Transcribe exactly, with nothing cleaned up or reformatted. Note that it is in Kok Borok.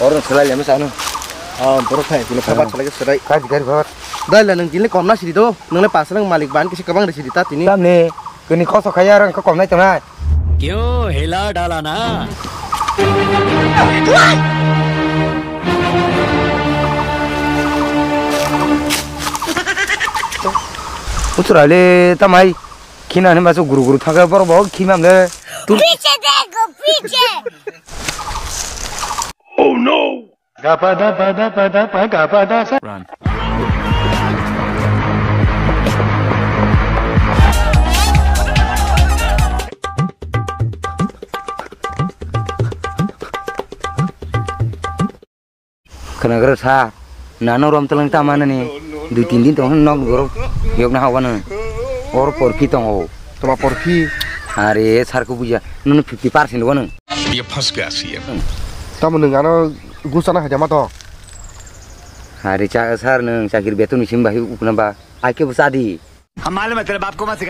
Oro selai lema sano. Ah, borok thai, tini khabar selai ke selai. Kaji gari babar. Dai la nang tini kom na siri do. Nang le pasal nang malik ban kisi kabang de siri ta tini. Tamni, kini koso khaya rang ko kom nai tongnai. क्यों हिला डाला ना? Utura le tamai. Khina ni masu guru guru thangka borok bo khimam le. पीछे देखो, पीछे। Oh no! Run. Khwnagrasa, nano rom twlang ta manani, dui tin din tong nok borok yokna hawano. Or porphi tongo. Toma porphi? Are sar ko buja, nono fifty percent wano. Ye phas gaya si ye. Tamo nwng ano gusana haja ma to? Are cha sar nwng chakir beton ni sim bahai ukna ba, ai ke busa di. Hum malume tere baap ko mat sikha.